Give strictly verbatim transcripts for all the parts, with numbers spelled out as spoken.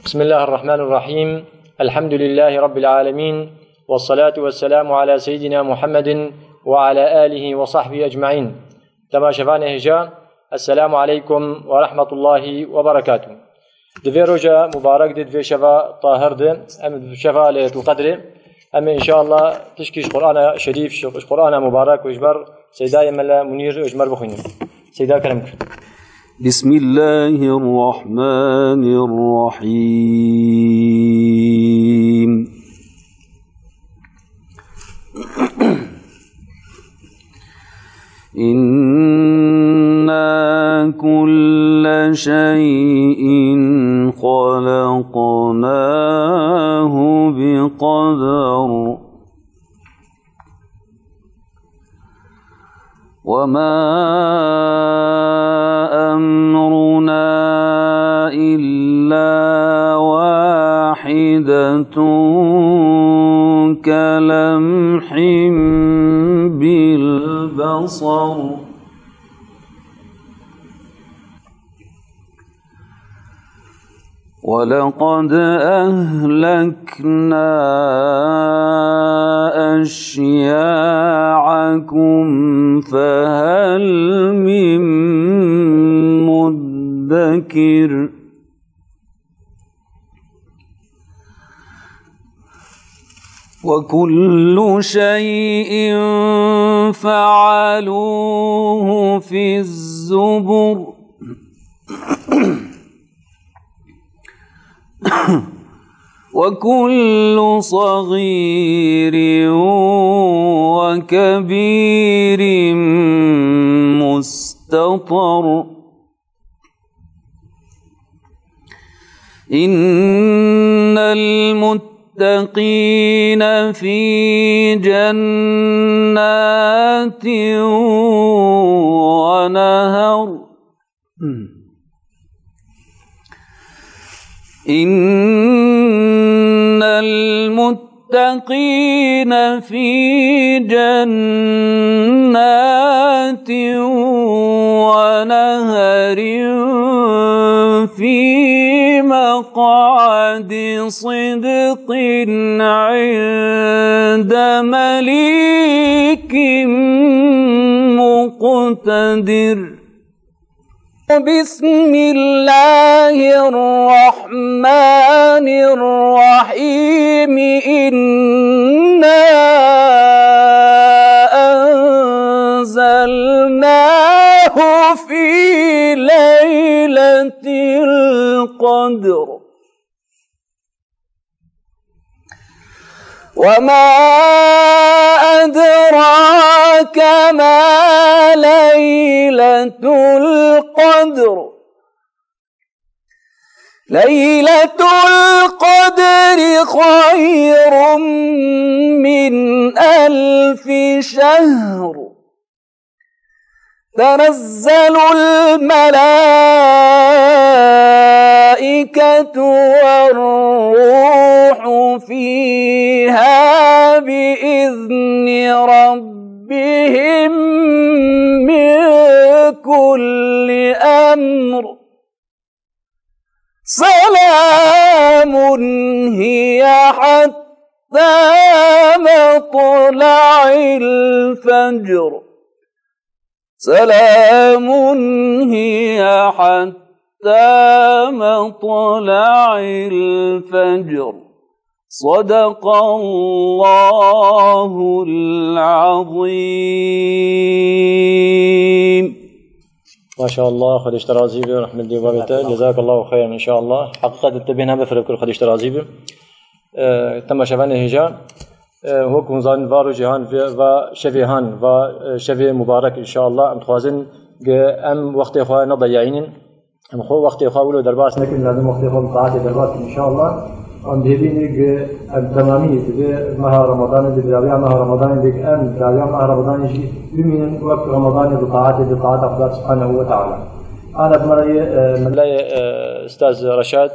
بسم الله الرحمن الرحيم. الحمد لله رب العالمين. والصلاة والسلام على سيدنا محمد وعلى آله وصحبه أجمعين. Temaşevanê hêja, Esselamu aleykum ve rahmetullahi ve berekatuh. Di vê roja mubarek de, di vê şeva tahir de, em di şeva Leyletul Qedrê, em ê inşallah tişkî ji Qur'ana Şerîf, ji, ji Qur'ana Mubarek û ji ber Seydayê Mela Munîr û ji me re bixwînin. Seyda, kerem kir. بسم الله الرحمن الرحيم. إنا كل شيء خلقناه بقدر. وما أمرنا إلا واحدة كلمح بالبصر. ولقد أهلكنا أشياعكم فهل من مدكر. وكل شيء فعلوه في الزبر. وكل صغير وكبير مستطر. إن المتقين في جنات ونهر. إن المتقين في جنات ونهر في مقعد صدق عند مليك مقتدر. بسم الله الرحمن الرحيم. إنا أنزلناه في ليلة القدر. وما أدراك ما ليلة القدر. ليلة القدر خير من ألف شهر. تنزل الملائكة والروح فيها بإذن ربهم من كل أمر. سلام هي حتى مطلع الفجر. سلام هي حتى مطلع الفجر. صدق الله العظيم. Maşallah, Xwedê ji te razî be, rehmet lê babê te. Cezakallahu xeyran, inşallah. Heqîqet te bêhna bifirê kir, Xwedê ji te razî be. E, temaşevanê hêja, e, wek hûn zanin, va rojê han, va, va şevê han, va, e, şevê mubarek, inşallah. Em dixwazin ge em wextê xwe nedeyayînin. Em xwe wextê xwe wilo derbas nekin, lazim wextê xwe bi taetê derbas kin, inşallah. Em dihêvînin ge em temamî di vê meha Ramadanê, di dawiya meha Ramadanê, de em dawiya meha Ramadanê jî bimînin wek Ramadanê bi taetê, bi taeta Xweda Subhanehu ve Teala. Ana bi me re yê, e, Melayê, e, Ustaz Reşad,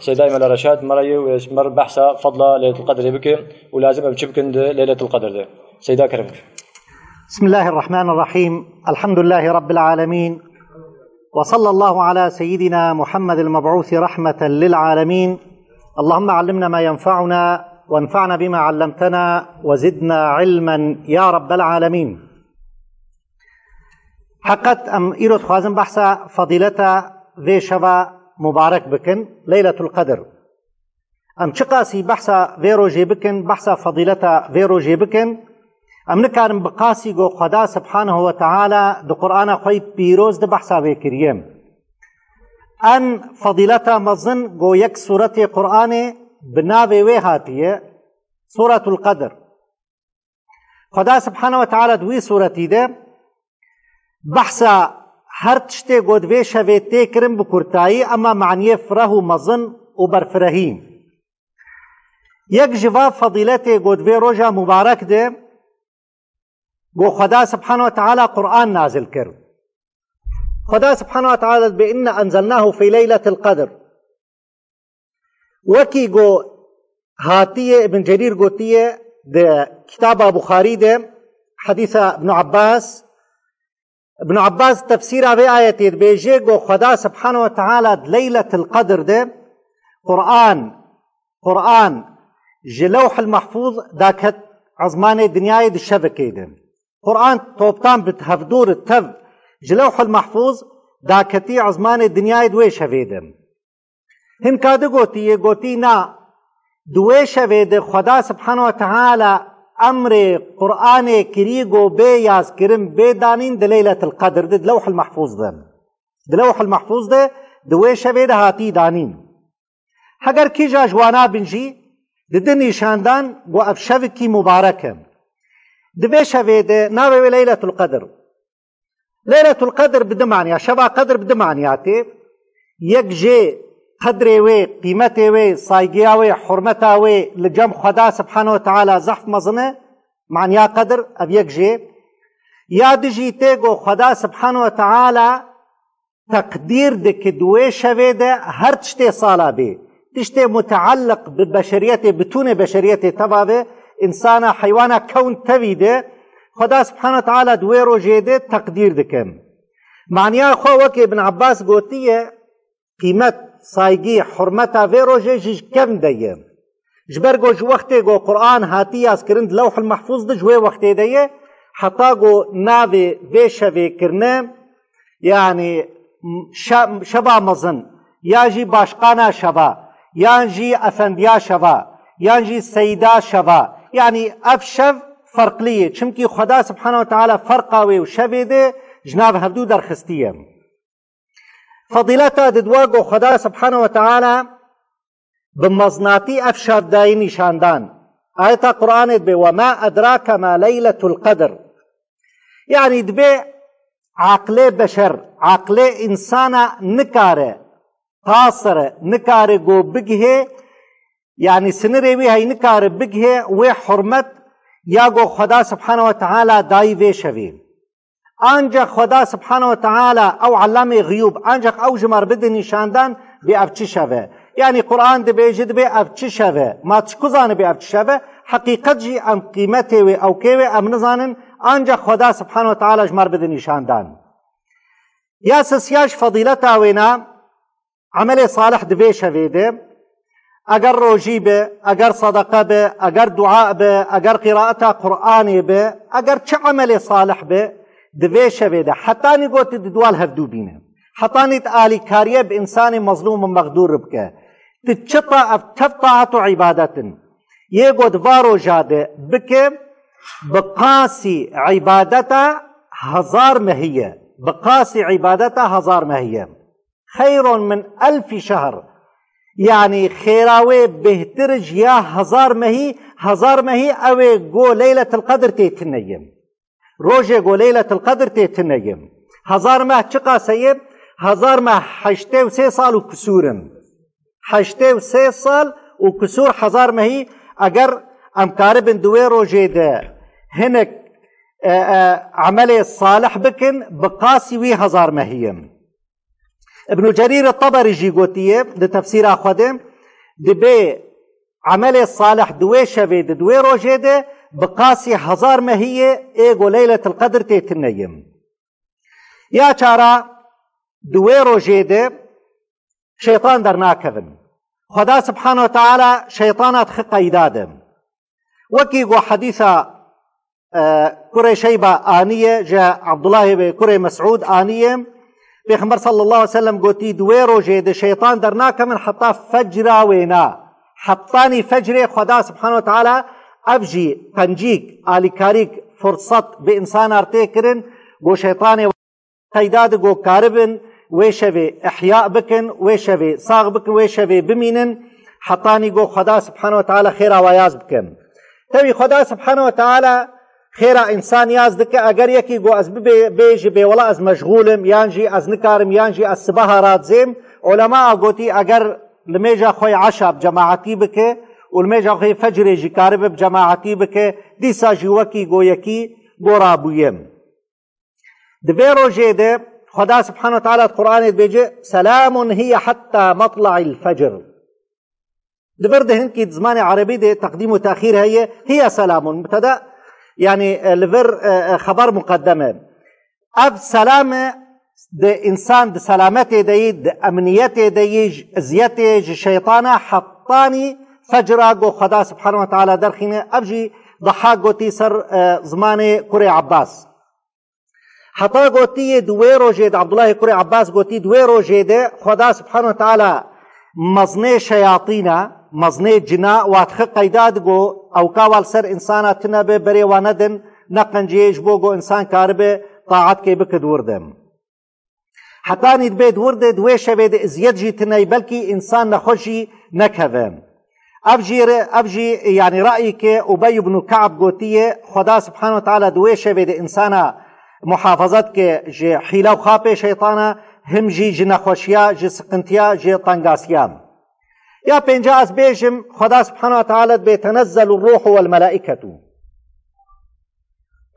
Seydayê Mela Reşad, me re yê û ji me re behsa fedla Leyletul Qedrê bike û lazim em çi bikin di Leyletul Qedr de. Seyda, kerem kir. بسم الله الرحمن الرحيم. الحمد لله رب العالمين. وصلى الله على سيدنا محمد المبعوث رحمة للعالمين. اللهم علمنا ما ينفعنا وانفعنا بما علمتنا وزدنا علما يا رب العالمين. Heqet em îro dixwazin behsa fadîleta vê şeva mubarek bikin, Leyletul Qedr. Em çiqasî behsa vê rojê bikin, behsa fadîleta vê rojê bikin, em nikarin bi qasî ku Xweda Subhanehu ve Teala di Qur'ana xwe yî pîroz de behsa vê kiriye. En fadîleta mezin ku yek sûretê Qur'anê bi navê wê hatiye, Sûretul Qedr. Xweda Subhanehu ve Teala di wî sûretî de behsa her tiştê ku di vê şevê tê kirin bi kurtayî, ema maniyê fireh û mezin û berfirehî. Yek ji va fadîletê ku di vê roja mubarek de ku Xweda Subhanehu ve Teala Qur'an nazil kir. Xweda Subhanehu ve Teala dibê, "Inna enzelnahu fî leyletil qedr." Wekî ku hatiye, Ibn Cerîr gotiye di kitaba Buxarî de, hedîsa Ibn Abbas, Ibn Abbas tefsîra vê ayetê dibêje ku Xweda Subhanehu ve Teala di Leyletil Qedr de Qur'an, Qur'an ji Lewhil Mahfûz daket ezmanê dinyayê di şevikê de. Qur'an toptan bi hevdû re tev ji Lewhil Mahfûz daketî ezmanê dinyayê di wê şevê de. Hinka di gotiye, gotî na, di wê şevê de Xweda Subhanehu ve Teala emrê Qur'anê kirî ku bê yazkirin, bê danîn di Leyletil Qedr de, di Lewhil Mahfûz de. Di Lewhil Mahfûz de, di wê şevê de hatî danîn. Heger kîja ji wana bin jî, didi nîşandan ku ev şevikî mubarek e. Di vê şevê de navê wê Leyletul Qedr. Leyletul Qedr bi du maniya, şeva Qedr bi du maniya tê. Yek jê qedrê wê, qîmetê wê, saygiya wê, hurmeta wê li cem Xweda Subhanehu ve Teala zehf mezin e. Maniya Qedr ev yek jê. Ya du jî tê ku Xweda Subhanehu ve Teala teqdîr dike di wê şevê de her tiştê sala bê. Tiştê mutealliq bi beşeriyetê, bitûnê beşeriyetê teva ve, însana, heywana, kewn tevî de, Xweda Subhanehu ve Teala di wê rojê de teqdîr dike. Maniya xwe wekî Ibn Abbas gotiye, qîmet, saygî, hurmeta vê rojê ji kevn de ye. Ji ber ku ji wextê ku Qur'an hatî yazkirin di Lewhil Mahfûz de ji wê wextê de ye, heta ku navê vê şevê kirine, yanî şe-, şeva mezin, ya jî başqana şeva, yan jî efendiya şeva, yan jî seyda şeva. Yanî ev şev ferqlî ye. Çimkî Xweda Subhanehu ve Teala ferqa wê û şevê de ji nav hevdû derxistiye. Fadîleta didwa ku Xweda Subhanehu ve Teala bi meznatî ev şev dayî nîşandan. Ayeta Qur'anê dibê, "Ve ma edrake ma leyletul qedr." Yanî dibê aqlê beşer, aqlê însana nikare, qasir e, nikare ku bigihê, yanî sinirê wî hey nikare bigihê wê hurmet ya ku Xweda Subhanehu ve Teala dayî vê şevê. Ancak Xweda Subhanehu ve Teala ew Allamê Xiyûb, ancak ew ji me re bide nîşandan bê ev çi şev e. Yanî Qur'an dibêje dibê ev çi şev e. Ma çi ku zanibê ev çi şev e? Heqîqet jî em qîmetê wê, ewkê wê em nizanin, ancak Xweda Subhanehu ve Teala ji me re bide nîşandan. Ya sisiya ji fedîleta wêna, emelê salih di vê şevê de, eger rojî be, eger sedeqe be, eger dua be, eger qîraeta Qur'anê be, eger çi emelê salih be, di vê şevê de, hetanî ku tu di dwal hevdû bîne. Hetanî tu alîkariye bi însanê mezlûm û mexdûr bike. Tu çi ta ev tev taat û îbadet in. Yê ku di va roja de bike, bi qasî îbadeta hezar mehî ye. Bi qasî îbadeta hezar mehî ye. Xeyron min elfî şehr. Yanî xêra wê bêhtir ji ya hezar mehî, hezar mehî ew ê go Leyletil Qedr tê tune ye. Rojê go Leyletil Qedr tê tune ye. Hezar meh çiqas heye? Hezar meh heştê û sê sal û kusûr in. Heştê û sê sal û kusûr hezar mehî, eger em karibin di wê rojê de hinek, e, e, emelê salih bikin, bi qasî wî hezar mehî ye. Ibn Cerîr Teberî jî gotiye di tefsîra xwe de, dibê emelê salih di wê şevê de, di wê rojê de bi qasî hezar mehî ye, ê go Leyletil Qedr tê tune ye. Ya çara, di wê rojê de şeytan dernakevin. Xweda Subhanahu ve Teala şeytana dixi qeyda de. Wekî ku hedîsa, e, kurê Şeyba aniye, ji Abdullahê ve kurê Mes'ud aniye, Pêxember sallallahu aleyhi ve sellem gotî, di wê rojê de şeytan dernakevin heta fecra wêna. Hetanî fecrê Xweda Subhanahu ve Teala ev jî qencîk, alîkarîk, fursat bi insana tê kirin, ku şeytanê qeyda di ku karibin wê şevê ihya bikin, wê şevê sax bikin, wê şevê bimînin, hetanî ku Xweda Subhanahu ve Teala xêra wa yaz bikin. Tevî Xweda Subhanahu ve Teala xêra însan yaz dike, eger yekî ku ez bibê, bêjî bê wela ez meşgûl im, yan jî ez nikarim, yan jî ez sibeha radizêm, ulema a gotî eger li mêja xwe yê eşa bi cemaetî bike û li mêja xwe yê fecrê jî karibe bi cemaetî bike, dîsa jî wekî ku yekî gora bûye. Di vê rojê de Xweda Subhanahu ve Teala di Qur'anê dibêje, "Selamun hiye hatta matla'il fecr." Li vir de hinkî di zimanê erebî de teqdîm û texîr heye, hiye selamun. Mubteda, yanî, e, li vir, e, e, xeber muqeddem e. Ev selam e, di însan di selametê de yî, di emniyetê de yî, ji eziyetê, ji şeytana, hetanî fecra ku Xweda Subhanahu ve Teala derxîne, ev jî Dehhak gotî ser, e, zimanê kurê Abbas. Heta gotiyê di wê rojê de, Abdullahê kurê Abbas gotî, di wê rojê de Xweda Subhanahu ve Teala meznê şeyatîna, meznê cina, wa dixi qeyda di ku ewka wa li ser însana tune be, berê wa nedin, neqenciyê ji bo ku însan karibe taetkê bike di wir de. Hetanî dibê di wir de, di wê şevê de eziyet jî tune ye, belkî însan nexweş jî nekeve. Ev jî re-, ev jî, yanî, ra'yê ke Ubey ibn Ka'b gotiye, Xweda Subhanahu ve Teala di wê şevê de însana muhafaza dike ji hîle û xapê şeytana, him jî ji nexweşiya, ji siqintiya, ji tengasiya. Ya pênca ez bêjim, Xweda Subhanahu ve Teala dibê, "Tenezzelu ruhu vel melaiketu."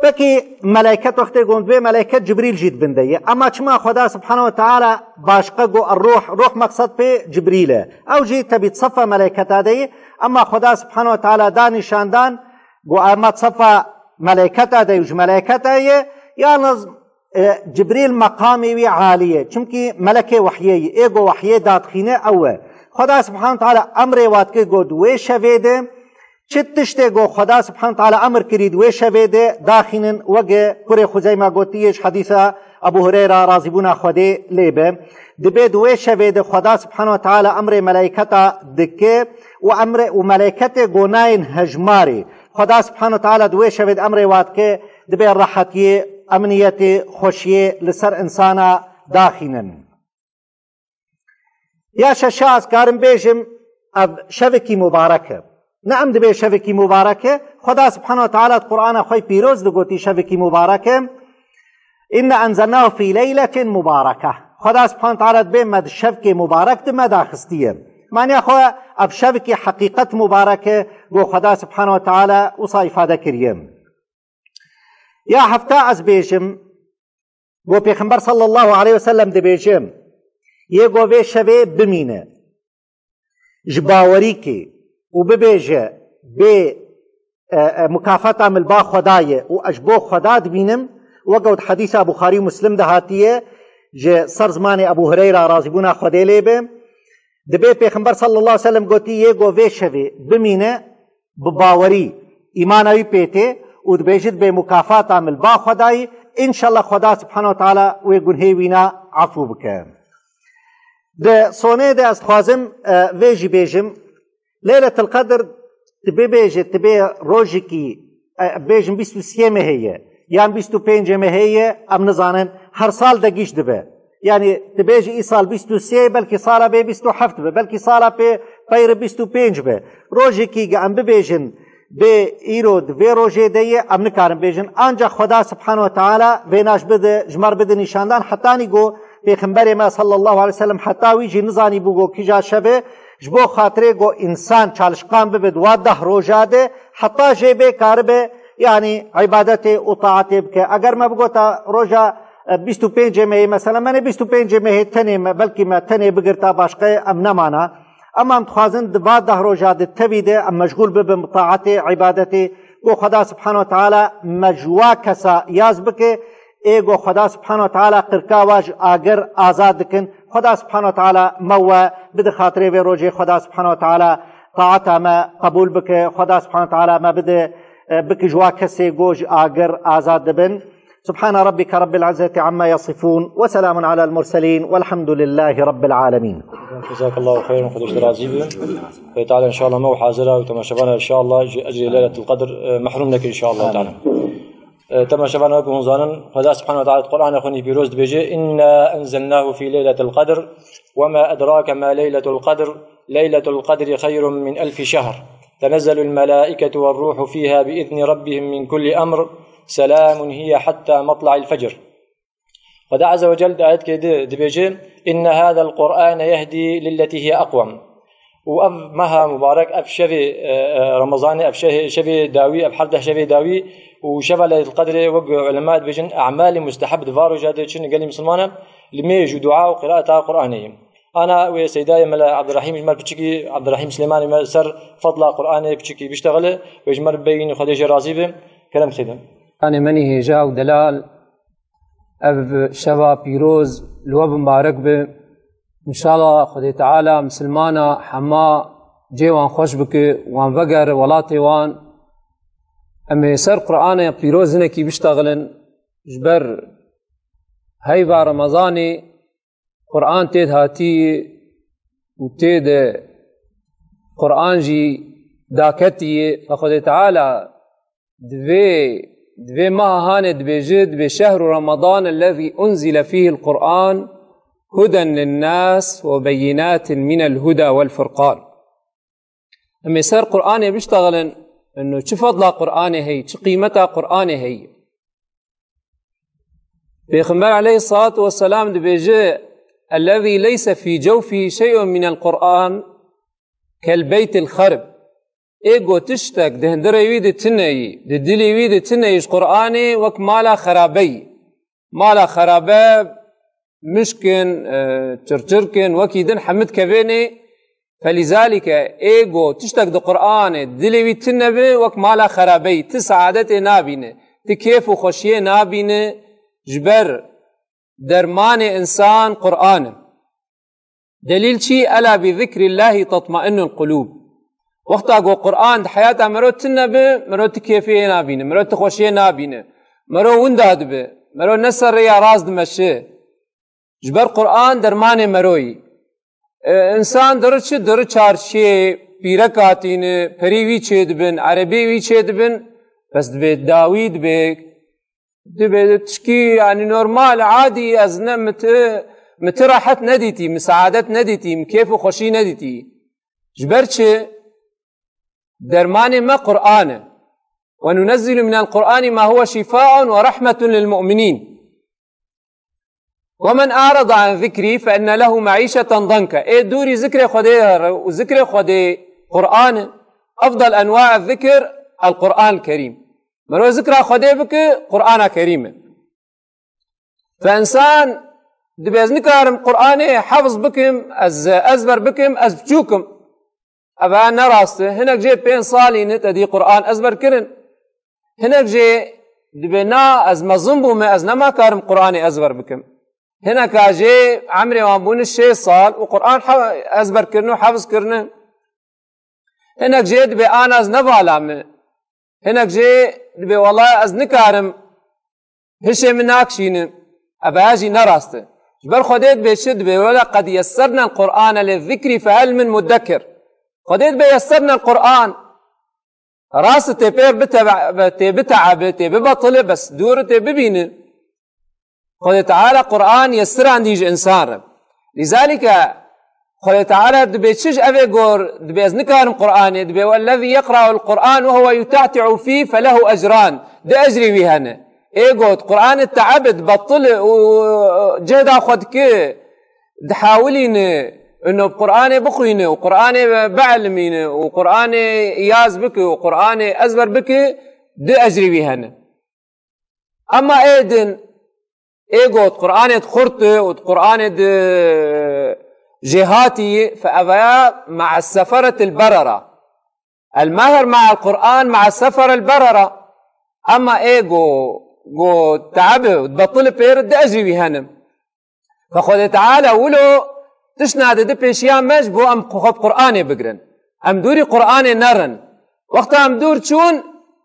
Pekî melaiket wextê gon dibê, melaiket Cibrîl jî di bin de ye. Ema çima Xweda Subhanahu ve Teala başqe got ruh, ruh meqsed pê Cibrîl e. Ew jî tebî di sefa melaiketa de ye. Ema Xweda Subhanahu ve Teala da nîşandan got ema di sefa melaiketa de ye û ji melaiketa ye. Yalnız, e, Cibrîl meqamê wî alî ye. Çimkî melekê wehyê ye. Ê got wehyê dadixîne ew e. Xweda Subhanahu ve Teala emrê wa dike got wê şevê de Çi tiştê ku Xweda Subhanahu Teala emir kirî di wê şevê de daxînin, weke kurê Xuzeyma gotiye ji hedîsa Ebu Hureyra, razîbûna Xwedê lê be. Dibê di wê şevê de Xweda Subhanahu Teala emrê melayketa dike û emrê û melayketê gonayên hejmarê. Xweda Subhanahu Teala di wê şevê de emrê wa dike, dibê rehetiyê, emniyetê, xweşiyê li ser insana daxînin. Ya şeşa ez karim bêjim, ev şevekî mubarek e. Ne em dibê şevekî mubarek e, Xweda Subhanahu Teala di Qur'ana xwe pîroz de gotî şevekî mubarek e. "Inna enzelnahu fî leyletin mubareke." Xweda Subhanahu Teala dibê me di şevkê mubarek de me daxistiye. Maniya xwe ev şevekî heqîqet mubarek e, go Xweda Subhanahu Teala wisa îfade kiriye. Ya hefta ez bêjim, Go Pêxember sallallahu aleyhi ve sellem dibêje, yê go vê şevê bimîne, ji bawerîkê û bibêje, bê, e, e, mukafata min li ba Xweda ye û ez ji bo Xweda dibînim, weke di hedîsa Buxarî û Muslim de hatiye, ji ser zimanê Ebu Hureyra, razîbûna Xwedê lê be, dibê Pêxember sallallahu aleyhi ve sellem gotî, yê go vê şevê bimîne, bi bawerî, îmana wî pê tê û dibêjit, bê mukafata min li ba Xwedayî, înşallah Xweda Subhanahu Teala wê gunhê wîna efû bike. Di sonê de ez dixwazim, e, vê jî bêjim, Leyletul Qedr, tu bibêje, tu bê rojekî, e, bêjin bîst û sê mehê ye, yan bîst û pêncê mehê ye, em nizanin, her sal de gîş dibe. Yanî, tu bêjî îsal bîst û sê, belkî sala bê bîst û heft be, belkî sala pê peyre bîst û pênc be. Rojekî ge em bibêjin, bê îro di vê rojê de ye, em nikarin bêjin. Ancak Xweda Subhanahu ve Teala vêna ji bide, ji me re bide nîşandan, hetanî go Pêxemberê me sallallahu aleyhi ve sellem heta wî jî nizanî bû go kîja şeve, ji bo xatirê go însan çalişqan bibe di wa deh roja de, heta jê bê karibe, yanî îbadetê û taetê bike. Eger me bigota roja, e, bîst û pêncê mehê, mesela, me ne bîst û pêncê mehê tenê me, belkî me tenê bigirta başqe em nemana. Ema em dixwazin di va deh roja de tevî de em meşgûl bibin bi taetê, îbadetê, go Xweda Subhanahu Teala me ji wa kesa yaz bike, ê go Xweda Subhanahu Teala qirka wa ji agir azad dikin, Xweda Subhanahu Teala me we bide xatirê vê rojê, Xweda Subhanahu Teala taata me qebûl bike, Xweda Subhanahu Teala me bide, e, bike ji wa kesê go ji agir azad dibin. Subhana rabbike rabbil izzeti amma yasifun ve selamun alel murselin velhamdülillahi rabbil alemin. Cezakallahu xeyran, Xwedê ji te razî be. Xwedê Teala inşallah me û hazira û temaşevana inşallah ji ecrê Leyletul Qedr, e, mehrum neke inşallah Teala. E, temaşevana wek hûn zanin, Xweda Subhanahu ve Teala di Qur'anê xwe nî pîroz dibêje, "Inna enzelnahu fî leyletil qedr, ve ma edrake ma leyletul qedr, leyletul qedri xeyrun min elfi şehr, tenezzelul melaiketu ve ruhu fîha bi izni rabbihim min kulli emr, selamun hiye hatta matla'il fecr." Xweda Azze ve Celle di ayetke di dibêje, "Inne hadal Qur'ane yehdi lilleti hiye aqwem." Û ev meha mubarek, ev şevê, e, e, Remezanê, ev şe-, şevê dawî, ev hevdeh şevê dawî û şeva Leyletul Qedrê, wek ulema dibêjin, e'malê musteheb di va roja de çin gelî misilmane, li mêj û dua û qiraeta Qur'anê ye. Ana wê Seydayê me le Abdurrahîm ji me re piçikî, Abdurrahîm Silêmanî me ser fadla Qur'anê piçikî biştexile, wê ji me re bibeyîne, Xwedê jê razî be. Kerem Seyda. Kanê menî hêja û delal, ev şeva pîroz li we bimarek be. Înşallah Xwedê Teala misilmana hema cê wan xweş bike, wan vegere welatê wan. Em ê ser Qur'anê pîroz hinekî biştexilin. Ji ber heyva Remezanê Qur'an tê de hatî û tê de Qur'an jî daketî. Fe Xwedê Teala di vê, di vê meha hanê dibêje, dibê, "Şehru Ramadan ellezî unzile fîhil Qur'an huden linnâs ve beyinatin minel huda vel furqan." Em ê ser Qur'anê biştexilin, ino çi fadla Qur'anê heye, çi qîmeta Qur'anê heye. Pêxember aleyhissalatu vesselam dibêje, "Ellezî leyse fî cewfî şey'un minel Qur'an kel beytil xerb." Ê go tiştek di hundirê wî de tune yî, di dilê wî de tune yî ji Qur'anê, wek mala xerabe yî. Mala xerabe, mişk in, e, çirçirk in, wekî din hemî dikevênê. Felîzalîke ê go tiştek di Qur'anê dilê wî tune be, wek mala xerabe yî, ti seadetê nabîne, ti kêf û xweşiyê nabîne, ji ber dermanê însan Qur'an e. Delîl çi? "Ela bi zikrîllahî tatmainnul qulûb." Wexta ku Qur'an di heyata mero tune be, mero ti kêfiyê nabîne, mero ti xweşiyê nabîne. Mero winda dibe, mero ne ser rêya rast dimeşe. Ji ber Qur'an dermanê mero yî. E, însan diri çi? Diri çarşiyê, pîrek hatîne, perî wî çêdibin, erebê wî çêdibin, bes dibê dawî, dibê, dibê tişkî, yanî normal, adî, ez ne min ti, min ti rehet nedîtî, min seadet nedîtî, min kêf û xweşî nedîtî. Ji ber çi? Dermanê me Qur'an e. "Ve nunezzilu minel Qur'ani ma huve şifaun ve rahmetun lil mu'minîn. Ve men a'rada an zikrî fe inne lehu me'îşeten danke." Ê dûrî zikrê Xwedê here û zikrê Xwedê Qur'an e. Efdal enwa zikir el Qur'an Kerîm. Mero zikra Xwedê bike, Qur'ana Kerîm e. Fe însan dibe, "Ez nikarim Qur'anê hefz bikim, ez ezber bikim, ez biçûk im." Eva ne rast e. Hinek jê pênc salî ne te dî Qur'an ezber kirin. Hinek jê dibe, "Na, ez mezin bûme, ez nema karim Qur'anê ezber bikim." Hineka jê emrê wan bûne şêst sal û Qur'an he-, ezber kirine û hefz kirine. Hinek jê dibe, "Ana ez ne vala me." Hinek jê dibe, "Wela ez nikarim, hişê min nakişîne." Eva jî ne rast e. Ji ber Xwedê dibe çi? Dibe, "Wela qed yessernel Qur'ane li zikrî fehel min muddekir." Xwedê dibe, "Yessernel Qur'an." Rast e, tê pê bitebe-, tê biteebe, tê bibetile, bes dûr e, tê bibîne. Xwedê Teala Qur'an yesirandî ji însan re. Lîzalîke Xwedê Teala dibe çi ji evê gor, dibe, "Ez nikarim Qur'anê", dibe, "Wellezî yeqra'ul Qur'an ve huve yuta'ti'u fî felehu ecran." Du ecrê wî hene. Ê got, Qur'anê te'eb e, dibetil e û cehda xwe dike, dihawilîne, ino bi Qur'anê bixwîne û Qur'anê biilimîne û Qur'anê yaz bike û Qur'anê ezber bike, du ecrê wî hene. Ema ê din, ê got Qur'anê di xurt û di Qur'anê di jêhatî, fe eveya me'es seferetil berera. El mahir me'el Qur'an me'es seferil berera. Ema ê go, go te'ebe û betil pêr di ecrî wî hene. Fe Xwedê Teala wilo tişt nadide pêşiya me ji bo em xwe bi Qur'anê bigirin. Em dûrî Qur'anê nerin. Wexta em dûr çûn,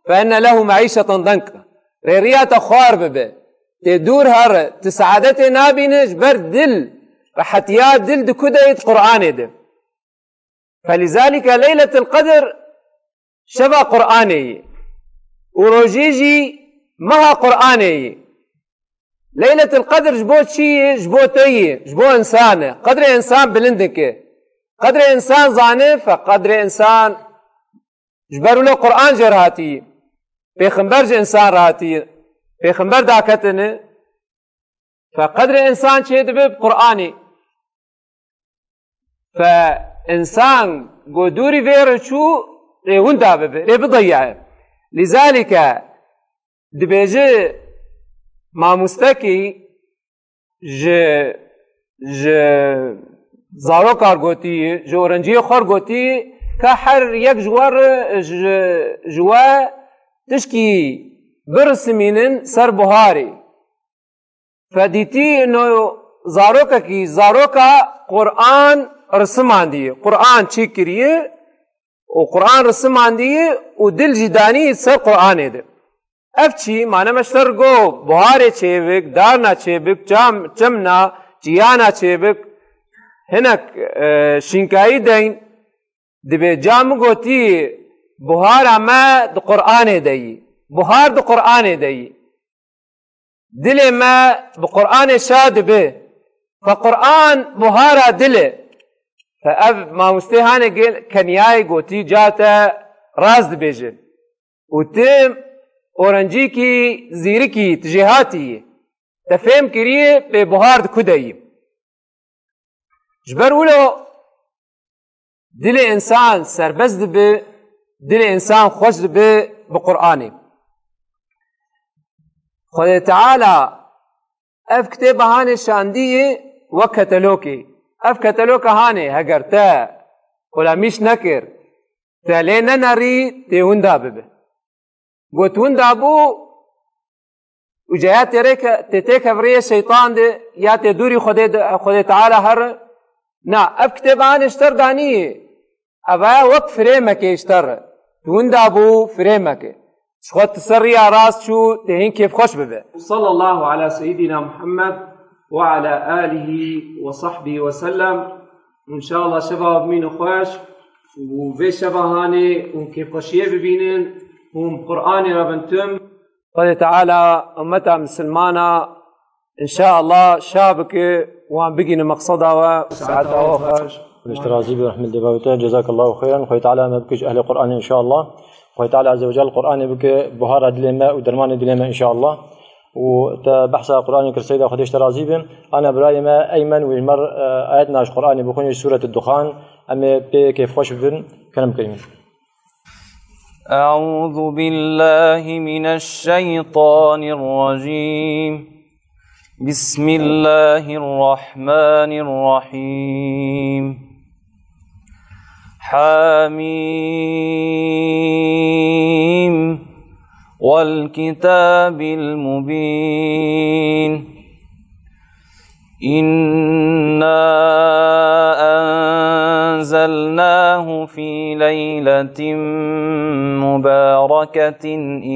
fe inne lehu meîşeten denka. Rêriya te xwar bibe. Tê dûr here, tu seadetê nabîne ji ber dil, rehetiya dil di ku de yê di Qur'anê de. Felîzalîke Leyletul Qedr şeva Qur'anê yî. Û rojî jî meha Qur'anê yî. Leyletul Qedr ji bo çi yî? Ji bo te yî, ji bo însan e. Qedrê însan bilind dike. Qedrê însan zane, fe qedrê însan ji ber wilo Qur'an jê re hatî. Pêxember ji însan re hatî. Pêxember daketine. Fe qedrê însan çê dibe bi Qur'anê. Fe însan ku dûrî vê re çû, rê winda bibe, rê bideyiye. Lîzalîke dibêje mamostekî ji, ji zarokar gotî, ji orenciyê xwe gotî, ka her yek ji we re, ji, ji we tişkî birisimînin ser buharê. Fedîtî no zarokekî, zaroka Qur'an risimandiye. Qur'an çî kiriye û Qur'an risimandiye û dil jî danî ser Qur'anê de. Ev çî mane me ji te re go, buharê çêbik, darna çêbik, çam, çimna, çiyana çêbik, hinek, e, şînkayî deyn, dibê ca min gotî, buhara me di Qur'anê de yî. Buhar di Qur'anê de yî. Dilê me bi Qur'anê şa dibe. Fe Qur'an buhara dil e. Fe ev mamostê hanê gel keniyayê gotî ca te rast dibêje. Û tu orencîkî zîrikî, tu jêhatî yî. Te fêm kiriye pê buhar di ku de yî. Ji ber wilo dilê însan serbest dibe, dilê însan xweş dibe bi Qur'anê. Xwedê Teala ev kitêba hanê şandiyê wek ketelokê. Ev keteloka hanê heger te xulamîş nekir, te lê nenerî, tê winda bibe. Got winda bû û ceya tê rê ke-, tê têkeviriyê şeytan de ya tê dûrî Xwedê de, Xwedê Teala here. Na, ev kitêba hanê ji te re danî, ev aya wek firêmekê ji te re. Tu winda bû firêmekê. Ji xwe tu ser riya rast çû, tê hîn kêfxweş bibe. Sallallahu ala seyyidina Muhammed ve ala alihi ve sahbihi ve sellem. Înşallah şeva bimîne xweş û vê şeva hanê hûn kêfxweşiyê bibînin, hûn bi Qur'anê re bin tim. Xwedê Teala ummeta misilmana înşallah şa bike, wan bigîne meqseda we, saeta we xweş. Xwedê ji te razî be, rehmet lê babe te, cezakallahu xeyran. Xwedê Teala me bike ji ehlê Qur'anê înşallah. Xwedê Teala Azze ve Celle Qur'anê bike buhara dilê me û dermanê dilê me înşallah. Û te behsa Qur'anê kir, Seyda, Xwedê ji te razî bin. Ana birayê me Eymen wê ji me re, e, ayetna ji Qur'anê bixwîne, ji Sûret Duxan. Em ê pê kêfxweş bibin. Kerem bikin. أعوذ بالله من الشيطان الرجيم. بسم الله الرحمن الرحيم. حميم. والكتاب المبين. إنا أنزلناه في ليلة مباركة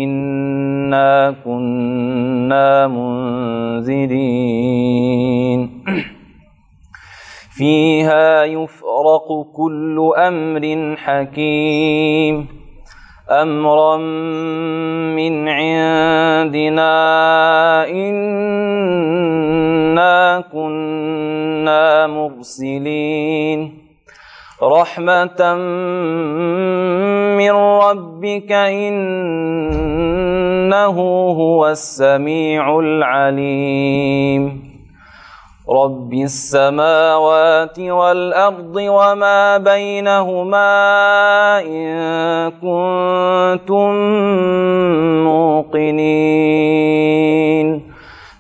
إنا كنا منذرين. فيها يفرق كل أمر حكيم. أمرا من عندنا إنا كنا مرسلين. رحمة من ربك إنه هو السميع العليم. رب السماوات والأرض وما بينهما إن كنتم موقنين.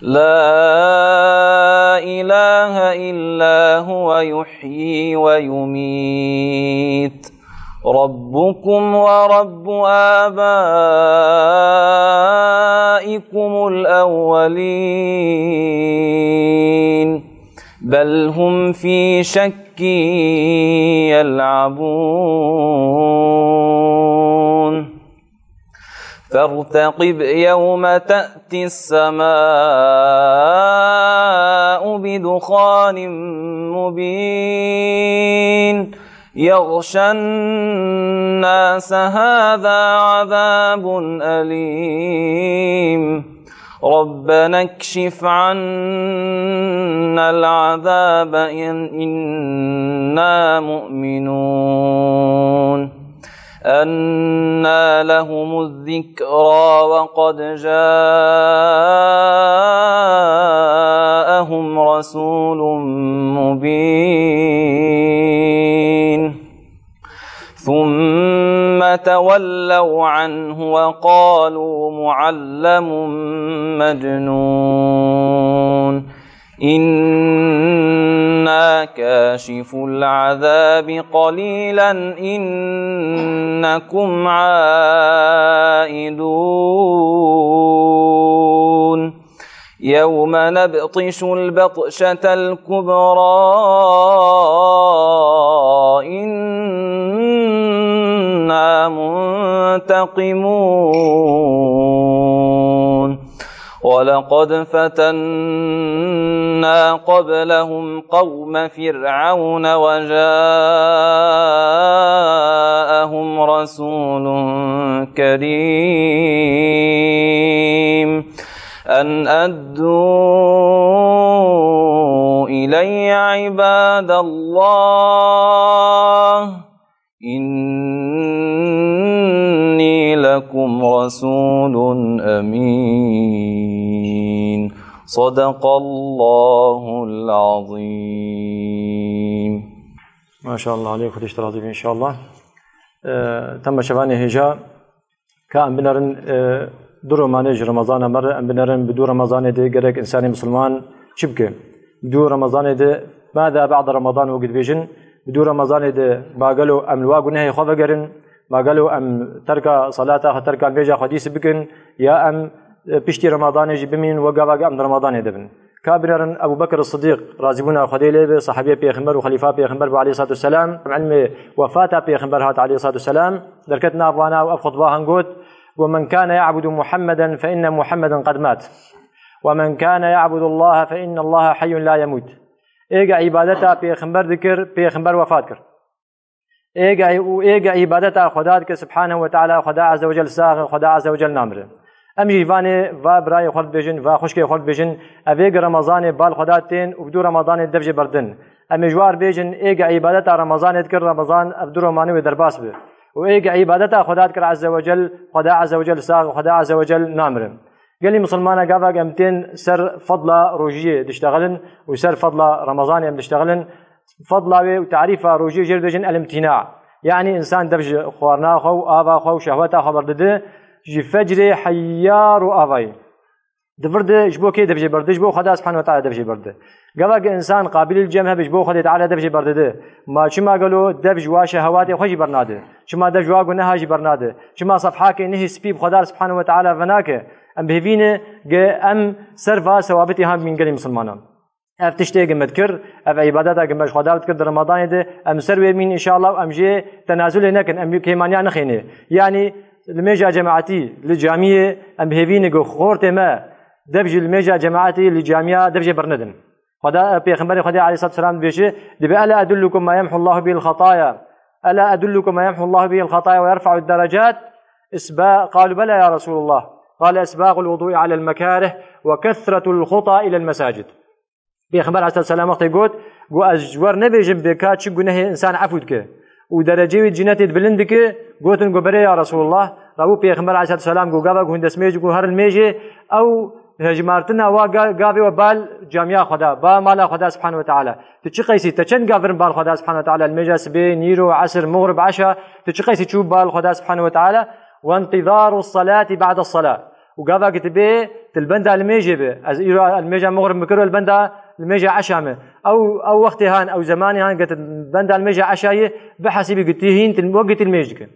لا إله إلا هو يحيي ويميت. ربكم ورب آبائكم الأولين. بل هم في شك يلعبون. فارتقب يوم تأتي السماء بدخان مبين يغشى الناس هذا عذاب أليم. ربنا اكشف عنا العذاب إن- إنا مؤمنون. أنى لهم الذكرى وقد جاءهم رسول مبين. ثم تولوا عنه وقالوا معلم مجنون. إنا كاشفو العذاب قليلا إنكم عائدون. يوم نبطش البطشة الكبرى إنا منتقمون. ولقد فتنا قبلهم قوم فرعون وجاءهم رسول كريم. أن أدوا إلي عباد الله إني لكم رسول أمين. صدق الله العظيم. ما شاء الله عليك، Xwedê ji te razî be, înşallah. Ee, temaşevanê hêja, ka em binerin, e, du romanê ji Remezana me re, em binerin bi du Remezanê de gerek însanê misilman çi bike? Du Remezanê de, ماذا بعد رمضان wek dibêjin, bi du Remezanê de ma gelo em li wa gunehê xwe vegerin, ma gelo em terka salata xwe, terka nûêja xwe dîs bikin, ya em, e, piştî Remezanê jî bimînin wek gava em di Remezanê de bin? Ka binerin Ebu Bekir Sidîq, razîbûna Xwedê lê be, sahabiyê Pêxember û xelîfa Pêxember bû aleyhissalatu vesselam, ilmê wefata Pêxember hat aleyhissalatu vesselam, derket nav wana û ev xutba han got, ومن كان يعبد محمدا فإن محمدا قد مات. ومن كان يعبد الله فإن الله حي لا يموت. Ê ge îbadeta Pêxember dikir, Pêxember wefat kir. Ê ge û ê ge îbadeta Xweda dike, Subhanehu ve Teala, Xweda Azze ve Cel sax e, Xweda Azze ve Cel namire. Em jî vanê va birayê xwe dibêjin, va xwişkê xwe dibêjin, ev ê ge Remezanê bal Xweda tên û bi du Remezanê dev jê berdin. Em ê ji war bêjin, ê ge îbadeta Remezanê dikir, Remezan ev du Remezanê wê derbas bi. Û ê ge îbadeta Xweda dikir Azze ve Cel, Xweda Azze ve Cel sax e, Xweda Azze ve Cel namire. Gelî misilmana gava em tên ser fadla rojiyê diştexilin û ser fadla Remezanê em diştexilin, fadla wê û tarîfa rojiyê jê re dibêjin el-imtina. Yanî însan dev ji xwarina xwe û ava xwe û şehweta xwe berdide, ji fecrê heyar û avayî. Di vir de ji bo kê dev jê berde? Ji bo Xweda Subhanahu ve Teala dev jê berde. Gava ke însan qabilî cem hebe ji bo Xwedê Teala dev jê berdide. Ma çima gelo dev ji wa şehewatê xwe jî bernade? Çima dev ji wa guneha jî bernade? Çima sefhakê nehê spî bi Xweda Subhanahu ve Teala venake? Em bihêvî ne ge em ser va sewabitê han bimîn gelî misilmanan. Ev tiştê ge me dikir, ev îbadeta ge me ji Xweda dikir di Remadanê de, em ser wê bimîn înşallah û em jê tenazulê nekin, em kêmaniya nexêne. Yanî li mêja cemaetî, li camiyê em bihêvî ne ge xortê me dev jî li mêja cemaetî, li camiya dev jê bernedin. Xweda, Pêxemberê Xwedê aleyhissalatu vesselam dibêje, dibê, "Ela edullukum ma yemhu Allahu bihil xataya? Ela edullukum ma yemhu Allahu bihil xataya ve yerfa'u derecat?" Isba-, qalu, "Bela ya Resulullah." Qale, "Isbagul wudu'i alel mekarih ve kesretul xuta ilel mesacid." Pêxember aleyhissalatu vesselam wextê got, got, "Ez ji wer nebêjim bê ka çi gunehê însan efû dike û derecê wî di cinetê di bilind dike?" Gotin, got, "Belê ya Resulullah." Rabû Pêxember aleyhissalatu vesselam got, "Gava ku hûn destmêj dikin, herin limêjê, ew hejmartina wa ga-, gavê we bal camiya Xweda, ba mala Xweda Subhanahu ve Teala. Tu çi qeysî, te çend gav birin bal Xweda Subhanahu ve Teala, limêja sibê, nîro, esir, muxrib, eşa, tu çi qeysî çû bal Xweda Subhanahu ve Teala?" Ve intîzaru salati ba'de salah. Û gava ki tu bê, tu li benda limêjê be. Ez îro limêja muxrib bikir û li benda limêja eşa me. Ew, ew wextê han, ew zemanê han, ke tu li benda limêja eşayê, bihesibî gitî hîn, tu wek gitî limêj dike.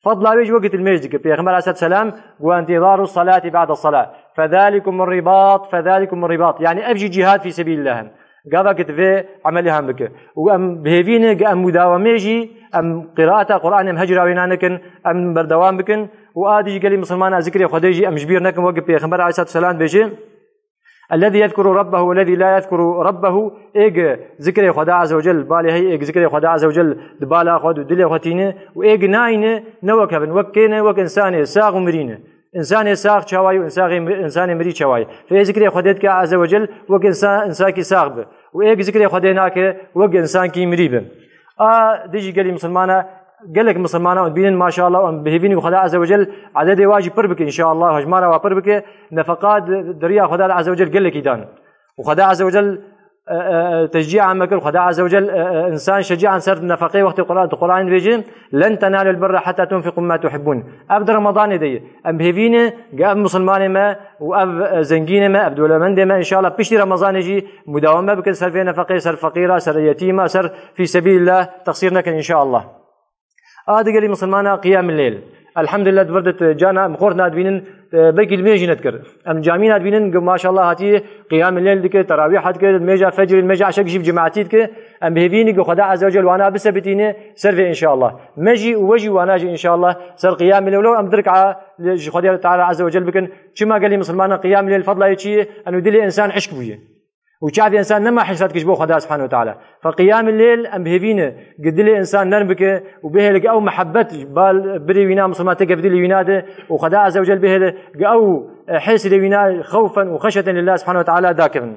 Fadla wê jî wek gitî limêj dike. Pêxember aleyhissalatu vesselam, "Ve intîzaru salati ba'de salah. Fezalikumur ribat, fezalikumur ribat." Yanî ev jî cihad fî sebîlillah in. Gava ki tu vê emelê han bike. Û em bi hêvî ne, ge em mudawemê jî, em qiraeta Qur'anê em hecra wê nanikin, em berdewam bikin. Û a dî jî gelî misilmana zikrê Xwedê jî em ji bîr nekin, wek Pêxember aleyhissalatu vesselam dibêje, "Ellezî yezkuru rabbehu wellezî la yezkuru rabbehu", êg zikrê Xwedê Azze ve Cel balê hey, êg zikrê Xwedê Azze ve Cel di bala xwe, di dilê xwe tîne û êg nayne, ne wek hev in, wek kê ne, wek insanê sax û mirî ne. Însanê sax çawa ye û însaxê mi-, însanê mirî çawa ye? Tu ê zikrê Xwedê dike Azze ve Cel wek însa-, însakî sax bi. Û ê zikrê Xwedê nake wek însankî mirî bi. A dijî gelî misilmana, gelek misilmana em dibînin maşallah, em bi hêvî ne ku Xweda Azze ve Cel ededê wa jî pir bike înşallah, hejmara wa pir bike, nefeqa di, di riya Xweda Azze ve Cel gelekî dan. Û Xweda Azze ve Cel, e, e, e, teşcîa me kir, Xweda Azze ve Cel, e, e, însan şecîan ser nefeqê wextê Qur'an, di Qur'anê dibêje, "Len tenalul birra hatta tunfiqu mimma tuhibbun." Ev di Ramadanê de ye. Em bi hêvî ne, ge ev misilmanê me û ev, e, zengînê me, ev dewlemendê me, înşallah piştî Ramazanê jî mudaweme bikin ser vê nefeqê, ser feqîra, ser yetîma, ser fî sebîlillah, texsîr nekin înşallah. A digelî misilmana qiyamil leyl. Elhamdulillah, di vir de tu cana em xort nadibînin, e, belkî li mêjî nedikir. Em camî nadibînin, ku maşallah hatî qiyamil leyl dike, terawîha dike, mêja fecrê, mêja eşek jî bi cemaetî dike. Em bi hêvî ne ku Xweda Azze ve Cel wana bisebitîne ser vê înşallah. Me jî û we jî wana jî înşallah ser qiyamil leyl, em dirka li ji Xwedê Teala Azze ve Cel bikin. Çima gelî misilmanan qiyamil leyl fedla wê çi ye? Eno dilê însan hişk bûye. Û çavê însan nema hîsat kir ji bo Xweda Subhanahu ve Teala. Fe qiyamê leyl em bi hêvî ne, gi dilê însan nerm bike û bihêle gi ew mihebet bal birê wîna misilman têke dilê wîna de û Xweda Azze ve Cel bihêle gi ew, e, hêsê wîna xewfen û xeşyeten lillah Subhanahu ve Teala dakevin.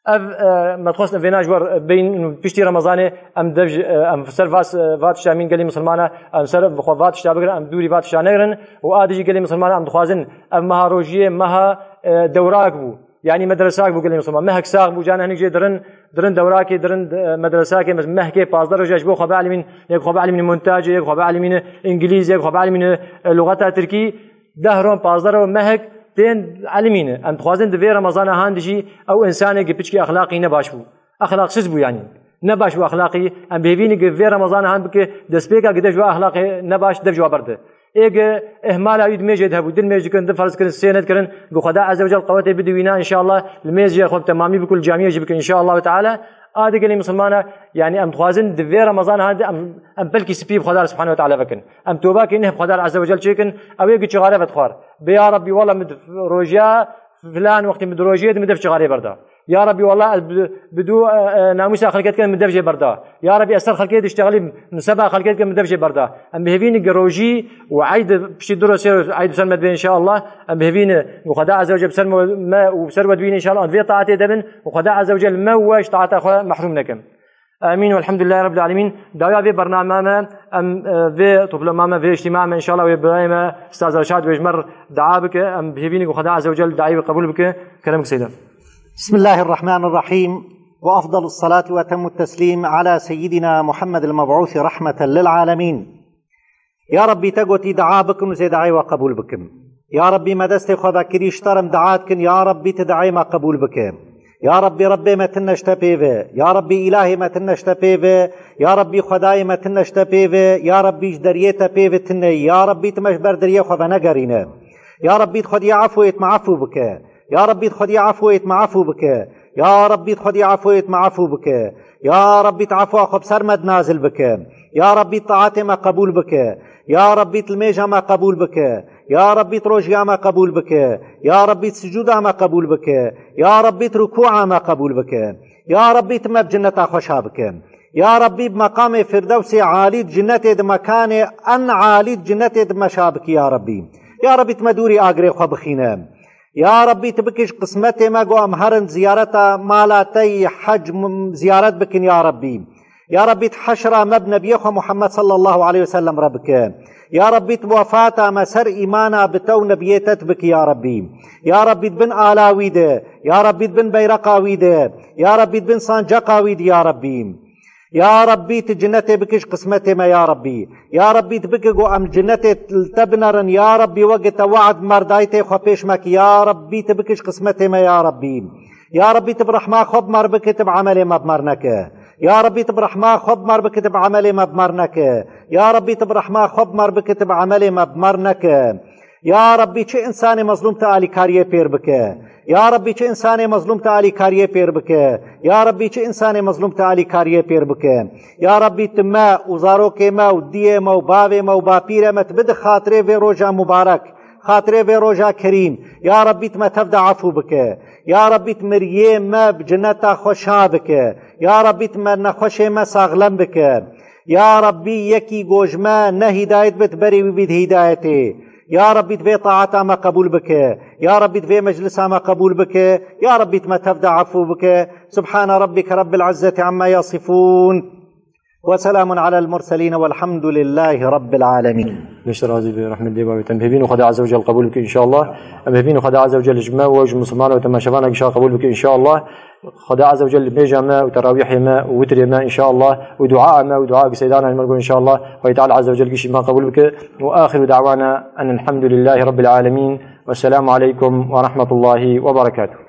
Ev, e, me dixwest vêna ji we bêjin, piştî Remezanê em dev ji, e, em ser vas, e, va tişta mîn gelî misilmana, em ser xwe va tişta bigirin, em dûrî va tişta negirin û a dijî gelî misilmana em dixwazin ev meha rojiyê meha, e, dewrak bû. Yanî medresak bû gelê misilman. Mehek sax bû, can hinek jê dirin, dirin dewrakê, dirin, e, medresakê, mes-, mehkê pazdeh roja ji bo xwe bielmîn, yek xwe bielmîn montajê, yek xwe bielmîn îngilîz, yek xwe bielmîn, e, luxeta tirkî, deh ron, pazdeh ron mehek tên elmîne. Em dixwazin di vê Remezana han de jî ew însanê gi piçkî exlaqî ne baş bû. Exlaqsiz bû yanî. Ne baş bû exlaqî. Em bi hêvî ne gi vê Remezana han bike destpêka gi dev ji wa exlaqê ne baş dev ji wa berde. Ê gi ihmala wî di mêjê de hebû, di mêj dikirin, di ferz kirin, sê nedikirin, gi Xweda Azze ve Cel qewetê bide wîna, înşallah, li mêjê xwe bi temamî bike, li camiyê jî bike, înşallah ve teala. A di gelê misilmana, yanî em dixwazin di vê Remezan han de em, em pelkî spî bi Xweda Subhanahu ve Teala vekin. Em tobakê neh bi Xweda Azze ve Cel çêkin, ew ê gi çixare vedixwar. Bê ya Rabbî, wela min di rojiya filan wextê min di rojiyê de min dev çixarê berda. Ya Rabbî, wela ez bi, bi dû, e, e, namûsa xelkê dikim, min dev jê berda. Ya Rabbî, ez ser xelkê diştexilîm, min seba xelkê dikim, min dev jê berda. Em bi hêvî ne gi rojî û eyd, piştî du roj sê roj eyd ser me dibe înşallah. Em bi hêvî ne û Xweda Azze ve Cel bi ser me, me û bi ser we dibîne înşallah. Em vê taetê de bin û Xweda Azze ve Cel me û we ji taeta xwe mehrûm nekin. Amîn ve elhamdülillahî Rabbil alemin. Dawiya vê bernama me, em, e, vê topluma me, vê îctîma me, înşallah wê birayê me, Ustaz Reşad wê ji me re dua bike, em bi hêvî ne ku Xweda Azze ve Cel duayê wê qebûl bike. Kerem bike Seyda. بسم الله الرحمن الرحيم، وأفضل الصلاة وأتم التسليم على سيدنا محمد المبعوث رحمة للعالمين. Ya Rabbî, te gotî dua bikin û zê duayê we qebûl bikim. Ya Rabbî, me destê xwe vekirî, ji te re em dua dikin, ya Rabbî, tu duayê me qebûl bike. Ya Rabbî, Rebbê me tune ji te pê ve. Ya Rabbî, îlahê me tune ji te pê ve. Ya Rabbî, Xwedayê me tune ji te pê ve. Ya Rabbî, ji deriyê te pê ve tune. Ya Rabbî, tu me ji ber deriyê xwe venegerîne. Ya Rabbî, tu xwediyê efû êt me efû bike. Ya Rabbî, tu xwediyê efû êt me efû bike. Ya Rabbî, tu xwediyê efû êt me efû bike. Ya Rabbî, tu efûa xwe bi ser me de nazil bike. Ya Rabbî, taetê me qebûl bike. Ya Rabbî, tu limêja me qebûl bike. Ya Rabbî, tu rojiya me qebûl bike. Ya Rabbî, tu sicûda me qebûl bike. Ya Rabbî, tu rukûa me qebûl bike. Ya Rabbî, tu me bi cinneta xwe şa bike. Ya Rabbî, bi meqamê Firdewsê alî di cinnetê, di mekanê en alî di cinnetê di me şa bikî, ya Rabbî. Ya Rabbî, tu me dûrî agirê xwe bixîne. Ya Rabbî, tu bikî ji qismetê me ku em herin ziyareta mala te yî, hec, m-, ziyaret bikin, ya Rabbî. Ya Rabbî, tu heşra me bi Nebiyê xwe Muhammed sallallahu aleyhi ve sellem re bike. Ya Rabbî, tu wefata me ser îmana bi te û Nebiyê te tu bikî, ya Rabbî. Ya Rabbî, di bin ala wî de. Ya Rabbî, di bin beyreqa wî de. Ya Rabbî, di bin sanceqa wî de, ya Rabbî. Ya Rabbî, tu cinnetê bikî ji qismetê me, ya Rabbî. Ya Rabbî, tu bike ku em cinnetê li te binerin, ya Rabbî, weke te we'd merdayî tê xwe pêş me kî, ya Rabbî, tu bikî ji qismetê me, ya Rabbî. Ya Rabbî, tu bi rehma xwe bi me re bike, tu bi emelê me bi me re neke. Ya Rabbî, tu bi rehma xwe bi me re bike, tu bi emelê me bi me re neke. Ya Rabbî, tu bi rehma xwe bi me re bike, tu bi emelê me bi me re neke. Ya Rabbî, çi însanê mezlûm te alîkariyê pêr bike. Ya Rabbî, çi însanê mezlûm te alîkariyê pêr bike. Ya Rabbî, çi însanê mezlûm te alîkariyê pêr bike. Ya Rabbî, tu me û zarokê me û diyê me û bavê me û bapîrê me tu bide xatirê vê roja mubarek, xatirê vê roja kerîm. Ya Rabbî, tu me tev de efû bike. Ya Rabbî, tu miriyê me bi cineta xwe şa bike. Ya Rabbî, tu me nexweşê me saxlem bike. Ya Rabbî, yekî go ji me ne hîdayet bit, berê wî bît hîdayetê. Ya Rabbî, tu vê taata me qebûl bike. Ya Rabbî, tu vê meclisa me qebûl bike. Ya Rabbî, tu me tev de efû bike. Subhane Rabbike Rabbil İzzeti amma yasifûn. Ve selamun alel murselîn velhamdülillahi Rabbil alemin. Beşte razî be, rehmet lê bavê te. Em hêvîn û Xwedê Azze ve Cel qebûl bike înşallah. Em hêvîn û Xwedê Azze ve Cel ji me û ji Misilmana û temaşevana gişa qebûl bike înşallah. Xwedê Azze ve Cel mêja me û terawîhê me û witrê me înşallah û dua me û dua ki seydana me go înşallah. Xwedê Teala Azze ve Cel gişî me qebûl bike. Û axiru da'wana en elhamdülillahi Rabbil alemin. Vesselamu aleykum ve rahmetullahi ve berekatuhu.